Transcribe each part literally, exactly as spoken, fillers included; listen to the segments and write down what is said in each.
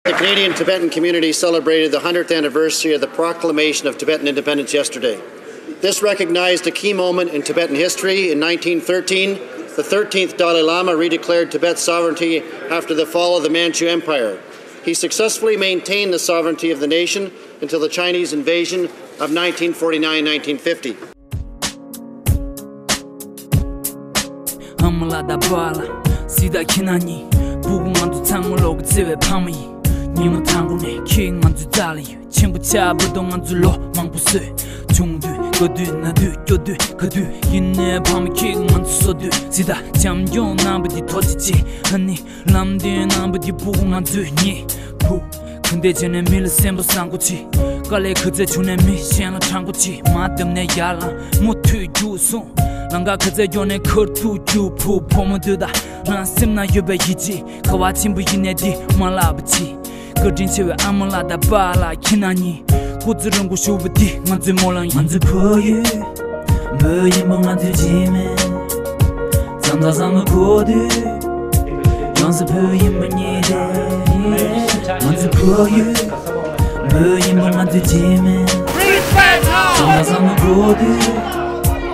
The Canadian Tibetan community celebrated the hundredth anniversary of the proclamation of Tibetan independence yesterday. This recognized a key moment in Tibetan history. In nineteen thirteen, the thirteenth Dalai Lama redeclared Tibet's sovereignty after the fall of the Manchu Empire. He successfully maintained the sovereignty of the nation until the Chinese invasion of nineteen forty-nine nineteen fifty. ཨ་མ་ལགས་དང་པཱ་ལགས། སྲིད་དང་ཁྱིམ་ནང་གཉིས། སྤུ་གུ་ང་ཚོ་ཚང་མ་བློ་གི་བརྩེ་བའི་ཕ་མ་ཡིན། ཉི་མ་དང་པོ་ནས་ཁྱེད་ང་ཚོའི་རྩ་ལ་ཡོད། ཆེན་པོ་ཆགས་བར་དུ་ང་ཚོས་ལོ་མང་པོ་བཟོས། ཆུང་དུས་དགའ་དུས་ན་དུས་སྐྱོ་དུས་ག་དུས་ཡིན་ནའི་ཕ་མ་ཁྱེད་ང་ཚོ་གསོ་དུས། སྲིད་དང་བྱམས་སྐྱོང་གནང་བ་འདི་ཐུགས་རྗེ་ཆེ། ཨ་ནི་ལམ་སྟོན་གནང་བ་འདི་སྤུ་གུ་ང་ཚོས་ཉེས། བུ། ག་འདྲ་བྱས་ནས་མི་ལ་སེམས་པ་བཟང་པོ་བྱེད། དཀའ་ལས་ག་ཚད་བྱུང་ནས་མི་གཞན་ལ་དྲང་པོ་བྱེད། མ་བརྡབས་ནས་ཡར་ལངས། མུ་མཐུད་རྒྱུགས་སོང་། ལམ་ཁ་ག་ཚད་མགྱོགས་ནས་ཁར་ཐུག་རྒྱུགས། བུ་ཕོ་མོ་འདི་དག་རང་སེམས་ན་ཡོད་པའི་ཡིད་ཆེས། ག་བ་ཆེན་པོ་ཡིན་ནའི་འདི་མ་བརླག་པ་བྱེད། བཀའ་དྲིན་ཆེ་བའི་ཨ་མ་ལགས་དང་པཱ་ལགས་ཁྱེད་རྣམ་གཉིས། སྐུ་ཚེ་རིང་པོ་བཞུགས་པ་འདི་ང་ཚོའི་སྨོན་ལམ་ཡིན། ང་ཚོའི་ཕ་ཡུལ་བོད་ཡིན་པ་ང་ཚོའི་རྗེས་མིན། བསམ་དང་བསམ་བློ་འཁོར་དུས། ཡོངས་སུ་བོད་ཡིན་པ་རྙེད་དེ། ང་ཚོའི་ཕ་ཡུལ་བོད་ཡིན་པ་ང་ཚོའི་རྗེས་མིན། བསམ་དང་བསམ་བློ་འཁོར་དུས།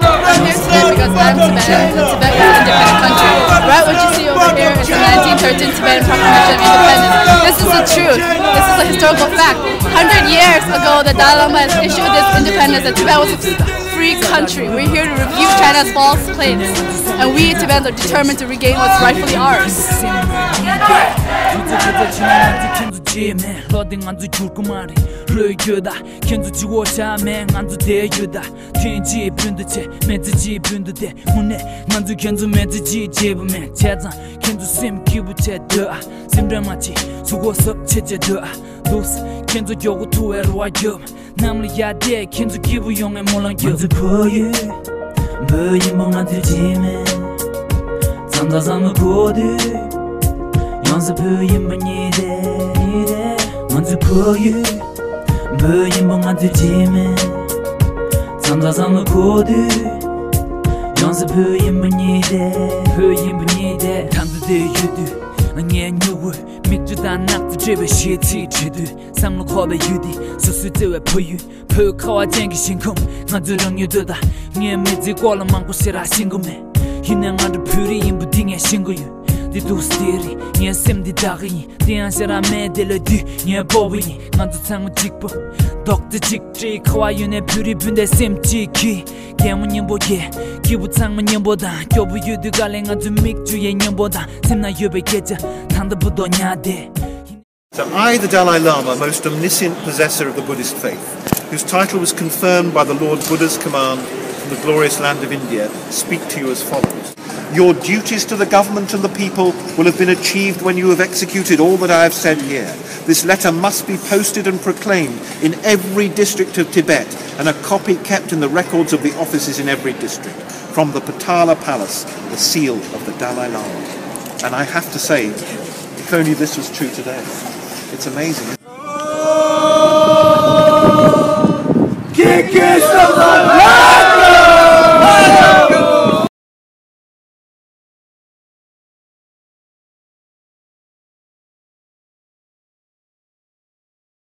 I'm here today because I'm Tibetan, and Tibet is an independent country. Right, what you see over here is the nineteen thirteen Tibetan Proclamation of Independence. This is the truth. This is a historical fact. Hundred years ago, the Dalai Lama has issued this independence, that Tibet was a free country. We're here to refute China's false claims, and we Tibetans are determined to regain what's rightfully ours. ལྷོ་དེ་ང་ཚོ་འགྱུར་གི་མ་རེད། ལྷོའི་རྒྱུད་དག་ཁྱེད་ཚོ་གཅིག་པོ་ཆགས་མེད། ང་ཚོ་དེའི་རྒྱུད་དག་ཐེངས་གཅིག་བོད་དུ་ཆེ། མི་ཚེ་གཅིག་བོད་དུ་བསྡད། དངོས་གནས་ང་ཚོས་ཁྱེད་ཚོ་མི་ཚེ་གཅིག་བརྗེད་པ་མེད། བྱས་ཙང་ཁྱེད་ཚོ་སེམས་སྐྱིད་པོ་བྱས་སྡོད་ཨ། སེམས་ཁྲལ་མ་བྱེད། གཟུགས་པོ་གཟབ་བྱས་བྱས་སྡོད་ཨ། འདུག་སེ་ཁྱེད་ཚོ་མགྱོགས་པོ་ཐུག་པའི་རེ་བ་རྒྱོབ། གནམ་ལ་ཡར་བལྟས། ཁྱེད་ཚོ་སྐྱིད་པོ་ཡོང་བའི་སྨོན་ལམ་རྒྱོབ། ང་ཚོའི་ཕ་ཡུལ་བོད་ཡིན་པ་ང་ཚོའི་རྗེས་མིན། བསམ་དང་བསམ་བློ་འཁོར་དུས། ཡོངས་སུ་བོད་ཡིན་པ་རྙེད་དེ། ང་ཚོའི་ཕ་ཡུལ་བོད་ཡིན་པ་ང་ཚོའི་རྗེས་མིན། བསམ་དང་བསམ་བློ་འཁོར་དུས། ཡོངས་སུ་བོད་ཡིན་པ་རྙེད་དེ། བོད་ཡིན་པ་རྙེད་དེ། ད་ལྟ་འདིར་ཡོད་དུས་ངའི་སྨྱུ་གུས་མིག་ཆུ་དང་རྣག་རྩི་བྲིས་པའི་གཞས་ཚིག་བྲིས་དུས། བསམ་བློ་འཁོར་བའི་ཡུལ་འདི། སོ་སོའི་བརྩེ་བའི་ཕ་ཡུལ། བོད་ཁ་བ་ཅན་གྱི་ཞིང་ཁམས། ང་ཚོའི་རང་ཡུལ་སྟོད་དང་། ངའི་མི་ཚེའི་སྐོར་ལ་མང་པོ་ཞེ་དྲག་ཤེས་ཀྱི་མེད། ཡིན་ནའི་ང་ཚོ་བོད་རིགས་ཡིན་པ་འདི་ངས་ཤེས་ཀྱི་ཡོད། འདི་འདུག་སེ་རེད། ངའི་སེམས་འདི་བདག་གི་ཡིན། དེ་ཡང་ཞེ་དྲག་མེད། དེ་ལས་བདུད་ངའི་སྤོབས་པ་ཡིན། ང་ཚོ་ཚང་མ་གཅིག་པ། རྡོག་རྩ་གཅིག་སྒྲིལ། ག་བ་ཡོད་ནའི་བོད་རིགས་སྤུན་ཟླའི་སེམས་གཅིག་གིས། གད་མོ་མཉམ་པོ་རྒྱག་སྐྱིད་པོ་ཚང་མ་མཉམ་པོ་དང་། སྐྱོ་པོ་ཡོད་དུས་དཀའ་ལས་ང་ཚོའི་མིག་ཆུ་ཡང་མཉམ་པོ་དང་། སེམས་ན་ཡོད་པའི་སྐད་ཆ་ད་ལྟ་བུ་དོ་ཉག་བསྡད། So I, the Dalai Lama, most omniscient possessor of the Buddhist faith, whose title was confirmed by the Lord Buddha's command from the glorious land of India, speak to you as follows. Your duties to the government and the people will have been achieved when you have executed all that I have said here. This letter must be posted and proclaimed in every district of Tibet, and a copy kept in the records of the offices in every district. From the Potala Palace, the seal of the Dalai Lama. And I have to say, if only this was true today. It's amazing.